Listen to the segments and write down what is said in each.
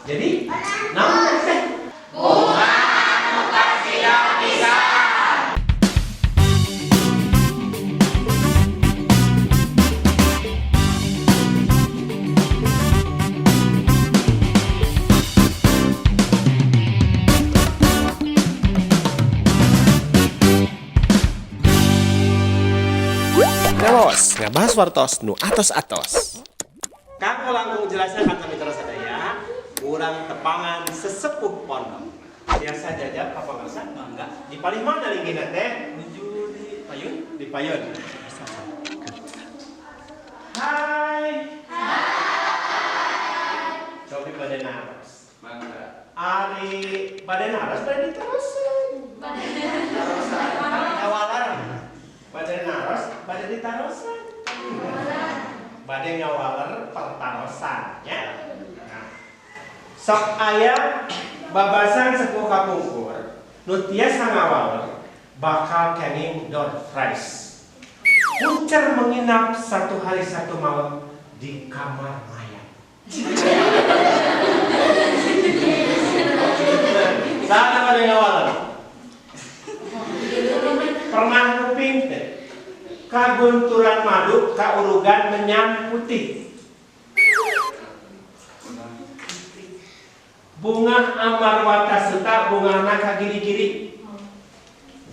Jadi, naon teh? Ngawas, ngabahas wartos nu atos-atos. Kanggo langkung jelasnya kan mitra sadaya, urang tepangan sesepuh pondok. Biasa jajab apa ngerasa? Enggak. Di paling mana linggihna teh? Menuju di payun. Di payun. Hai. Cobi bade naros. Mangga. Ari bade naros bade diterusin. Ngawaler. Bade naros bade ditarosan. Bade ngawaler pertarosan ya. Nah. Sok aya babasan sepuh kapungkur nu tiasa ngawaler bakal kenging door prize. Kuncer menginap satu hari satu malam di kamar mayat. Saha bade ngawaler? Pernah nguping teh? Kagunturan madu kaurugan menyan putih. Bungah amar watasuta bungahna ka giri-giri.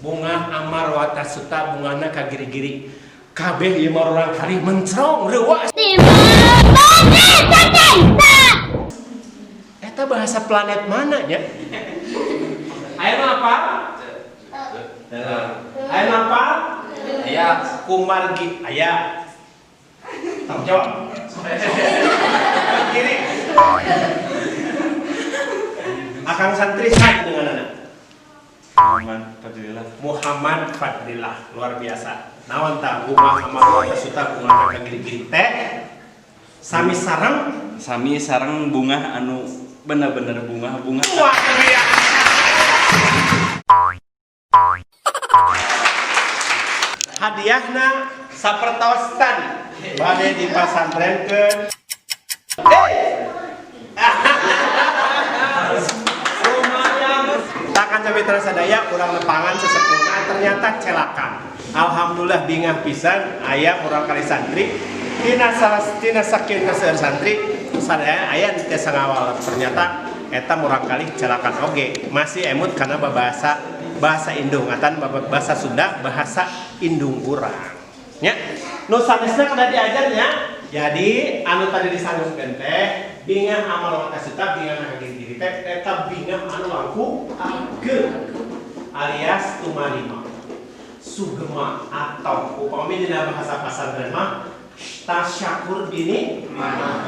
Bungah amar watasuta bungahna ka giri-giri. Kabeh ieu mah urang kali mencrong reuwas. Eta bahasa planet mana nya? Aya nu apa? Aya nu apa? Iya. Kumargi aya. Tanggung jawab. Kiri. Akang santri saja dengan anak. Muhammad Fadlillah. Muhammad Fadlillah, luar biasa. Naon tah bungah amar watasuta bungahna ka giri-giri teh? Sami sareng Sami sareng bungah anu bener-bener bungah-bungah. Luar biasa. Hadiahna sapertos tadi bade dipasantrenkeun. Lumayan. Takkan sampai sadaya urang nepangan sesepuhna ternyata celakan. Alhamdulillah bingah pisan aya urang kali santri tina salah tina sakieu seueur santri sadaya aya nu tiasa ngawal, ternyata eta murang kali celakan oge masih emut karena bahasa bahasa indung atan bahasa Sunda, bahasa indung urang nya. Nu sanesna kedah diajarnya. Jadi anu tadi disanggupkeun teh bingah amal watasuta bingah giri teh eta bingah anu langkung ageng alias tumarima sugema atau upami dina bahasa pasantren mah tasyakur bini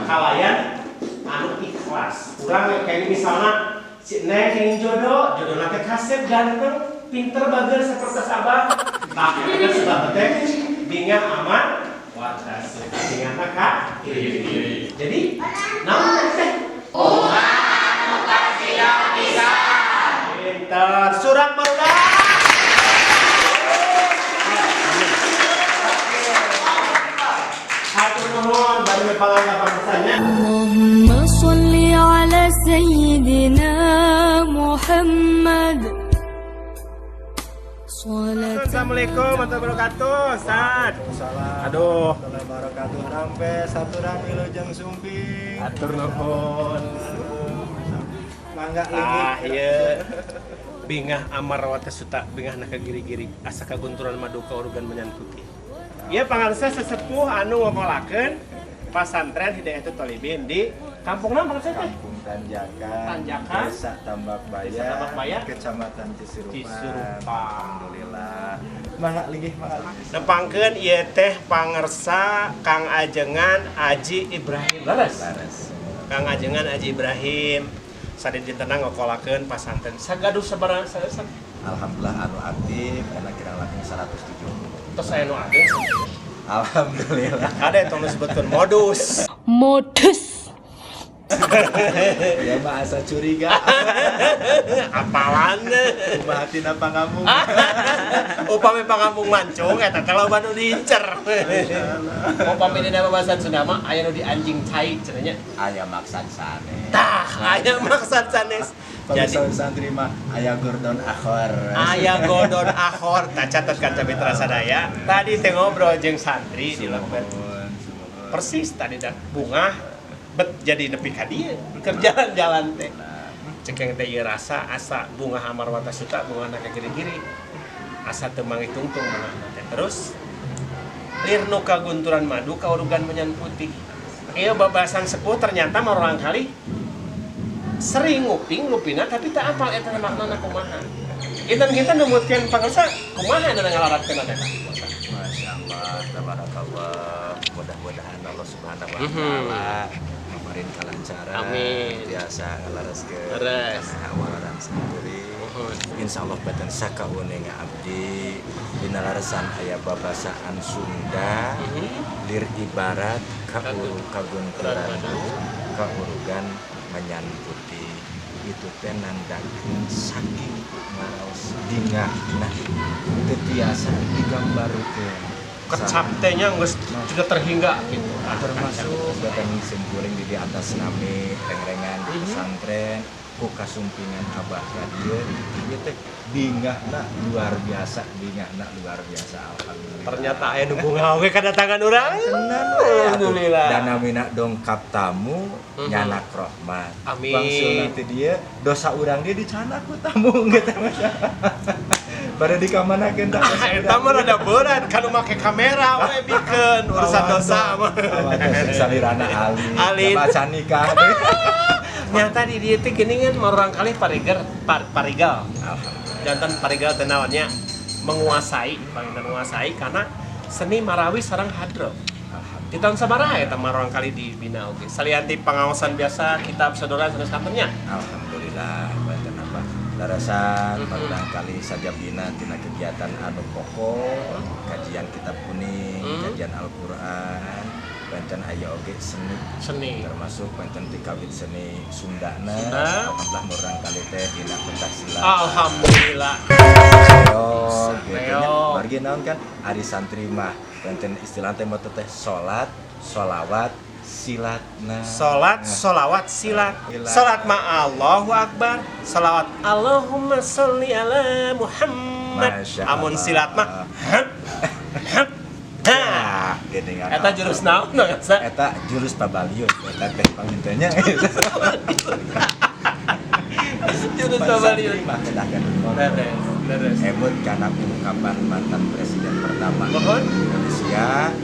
kalayan anu ikhlas. Urang kayak misalnya si neng kenging jodoh, jodoh teh kasep, ganteng, pinter, bager seperti abah. Tah, eta sebab teh bingah aman watas bingah ka. Jadi naon teh? Pinter surang barudak. Hatur nuhun bari nepangan ka pangsanya. اللهم صل على سيدنا محمد صلاة Assalamualaikum warahmatullahi wabarakatuh, Ustaz. Salam. Aduh. Warahmatullahi wabarakatuh. Sampai satu wilujeng sumping. Hatur nuhun. Mangga Ah, linggih. Iya. Bingah amar watasuta bingah ka giri-giri asa kagunturan madu kaurugan menyan putih. Ieu pangarsa sesepuh anu ngokolakeun pasantren Hidayatul Tholibin di kampung naon pangarsa teh? Kampung Tanjakan, Tanjakan. Desa Tambak Baya, Desa Tambak Baya. Kecamatan Cisurupan. Cisurupan. Alhamdulillah. Mangga linggih, mangga linggih. Nepangkeun ieu teh pangersa Kang Ajengan Aji Ibrahim. Leres? Lares. Kang Ajengan Aji Ibrahim sadidintena ngokolakeun pasantren. Sagaduh sabaraha sa? Alhamdulillah anu aktif enak kirang langkung 170. Tos aya nu ageng. Alhamdulillah. Ada yang disebutkan modus. Modus. Ya mah asa curiga. Apalan? Kumaha tina pangambung. Upami pangambung mancung eta teh loba nu diincer. Upami dina babasan Sunda mah aya nu di anjing cai cenah nya. Aya maksad sanes. Tah, aya maksad sanes. Jadi Jadi santri mah aya gordon akhor. aya godon akhor, tak catat kanca mitra sadaya. Tadi teh ngobrol jeung santri di lembur. Sumuhun, sumuhun. Persis tadi dah bungah bet jadi nepi ka dieu keur jalan-jalan teh. Cekeng teh ieu rasa asa bungah Amarwata Suta bungahna ka giri-giri. Asa teu mangitungtung bungahna teh. Terus lir nu kagunturan madu kaurugan menyan putih. Ieu babasan sepuh ternyata mah kali sering nguping ngupina tapi tak apal eta maknana kumaha. Kita numutkeun pangersa kumaha eta ngalaratkeun eta. Masya Allah, tabarakallah. Mudah-mudahan Allah Subhanahu wa taala memberi kelancaran. Amin. Biasa ngalareskeun. Leres. Awaran sendiri. Insya Allah batan sakauninga abdi dina larasan aya babasaan Sunda lir ibarat kauru kagunturan kaurugan menyan putih itu teh nandakeun saking maraos dingahna teu tiasa digambarkeun. Kecap teh nya geus sudah terhingga gitu. Termasuk batan simkuring di atas nami rengrengan di pesantren ku kasumpingan abah ka dieu ieu teh bingahna luar biasa, bingahna luar biasa, alhamdulillah. Ternyata aya nu bungah oge kedatangan urang. Tenan we. Alhamdulillah. Dan namina dongkap tamu nyanak rahmat. Amin. Bangsul nanti dia dosa urang dia dicanak ku tamu gitu Mas. Pada dikamanakeun tah. Ah, eta mah rada berat kan make kamera we bikeun urusan dosa mah. Awas salirana alit. Alit. Baca nikah. Nyata di dieu teh geuningan mah kali pariger parigal. Alhamdulillah. Jantan parigal teh naonnya menguasai, panginten menguasai karena seni marawis sareng hadro. Di tahun sabaraha eta mah kali dibina oge. Salian ti pangaosan biasa kitab saudara sanes kantennya. Alhamdulillah banten apa larasan barangkali sajabina tina kegiatan anu pokok kajian kitab kuning, kajian Al-Qur'an, banten aya oge seni Seni. Termasuk banten ti kawit seni Sundana. Sunda. Alhamdulillah murang kali teh dina pencak silat. Alhamdulillah. Reog gitu nya. Reog. Margi naon kan ari santri mah banten istilah teh moto teh salat, sholawat, silatna. Salat, solawat, silat. Silat. Salat ma Allahu Akbar, salawat Allahumma sholli ala Muhammad. Masya Amun Allah. silat mah hep, hep. Nah, Nah, geuningan. eta jurus naon sa? Eta jurus pabaliut eta teh pangintenya. Jurus pabaliut. Mah kedah kan. Beres, beres. Emut kana ungkapan mantan presiden pertama Mohon. Indonesia,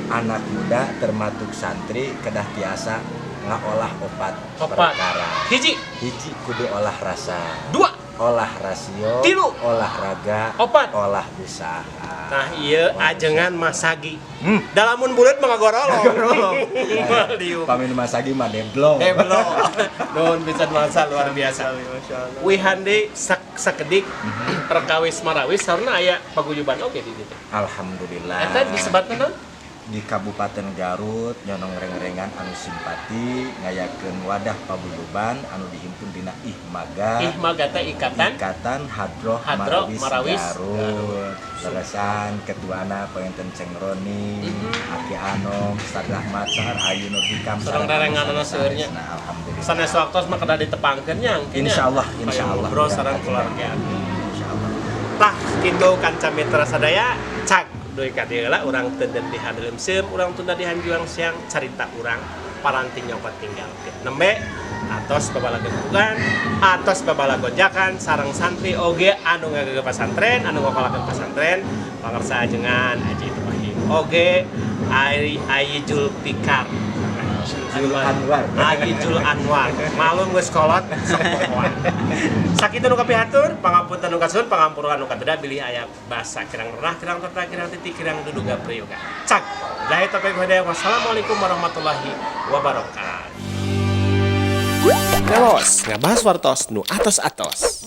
anak muda termasuk santri kedah tiasa ngaolah opat, Opat. perkara. Hiji, Hiji kudu olah rasa, dua, olah rasio, Tilu. olahraga, Opat. olah usaha. Nah, ieu ajengan masagi. Dalamun buleut mah ngagorolong. Maliuk. Pamin masagi mah deblong. Deblo. Nuhun pisan masa luar biasa. Wihande sakedik perkawis marawis sarana aya paguyuban oge di ditu. Alhamdulillah. Eta disebatna naon? Di Kabupaten Garut nyonong rengrengan anu simpati ngayakeun wadah paguyuban anu dihimpun dina Ihmaga. Ihmaga teh ikatan Ikatan Hadroh Hadroh Marawis, Marawis Garut. Leresan ketuana pengen Ceng Roni, Aki Anom, Ustaz Rahmat, Sahar Ayu Nur Hikam, Sareng rerenganana seueurnya. Nah, alhamdulillah. Sanes waktos mah kedah ditepangkeun nya engke nya. Insyaallah, insyaallah. Ngobrol sareng keluarga. Insyaallah. Tah kitu kanca mitra sadaya cak dugi ka dieu lah urang tenden di handeuleum urang tunda di hanjuang siang carita urang paranti nyokot tinggalkeun. Nembe atos babalagempugan atos babalagonjakan sareng santri oge anu ngagegeh pasantren anu ngokolakeun pasantren pangersa ajengan Haji Ibrahim oge Ai Aijul Pikar Jul Anwar. Aijul Anwar malum geus kolot sok pokoan. Sakitu nu kapihatur pangapunten nu kasuhun pangampura nu kateda bilih aya basa kirang renah kirang tata kirang titik kirang duduga prayoga. Cak. Billahi taufiq hidayah. Wassalamualaikum warahmatullahi wabarakatuh. Telos ngabahas wartos nu atos-atos.